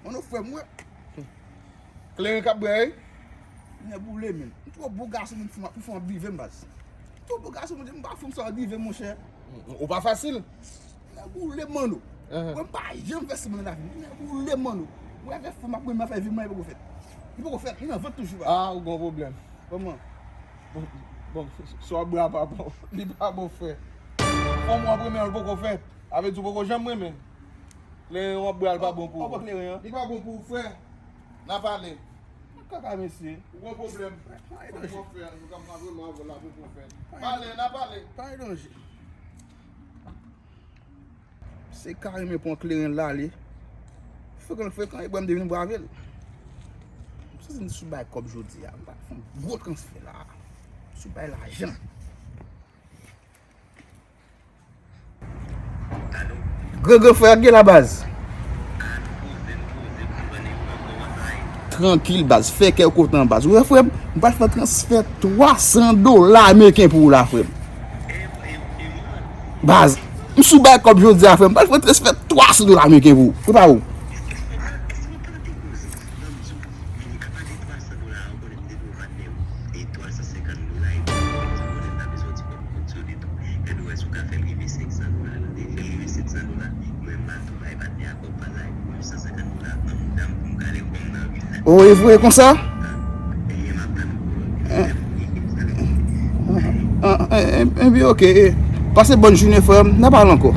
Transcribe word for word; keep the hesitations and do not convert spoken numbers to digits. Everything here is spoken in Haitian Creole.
Manno, frè m, wè. Kleren k ap bwè, wi. Nèg boule, menm. M twò bon gason, menm, pou fè m ap drive m, baz. M twò bon gason, menm, m pa fè m sa ap drive m, monchè. Ou pa fasil. Nèg boule, Manno. Mwen, m pa janm fè sa nan lavi m. Nèg boule, Manno. Mwen, avèk fè m ap mwen fè vi mwen, li poko fèt. Li poko fèt, li nan vant toujou, baz. Ah, ou gon pwoblèm. Kòman? Bon, bon, si w ap bwè a pa bon. Li pa bon, frè. Fanm w ap renmen an, li poko fèt. Sa vle di w poko janm renmen. Kleren w ap bwè a, li pa bon pou ou. Ou pran kleren an? Li pa bon pou ou, frè. N a pale. Kaka mesye. Ou gon pwoblèm. Pa gen danje. Ou gon frè, nou ka pran vreman avè w la pou pwofèt. Pale, n a pale. Pa gen danje. Se ka renmen pran kleren l ale. Frekan, frekan, e bwè m te vin bwè avè l. M santi m sou bay kòb jodi a. M pral fè yon gwo transfè la. M sou bay lajan. Gran gran frè a gen la baz. Trankil baz, fè kè w kontan baz. Ou wè frè m, m pral fè transfè twa san dola ameriken pou ou la frè m. Baz, m sou bay kòb jodi a frè m, m pral fè transfè twa san dola ameriken pou ou. Prepare w. Oh, e vre konsa? Ebyen, oke. Pase bòn jounen, frè m. N a pale ankò.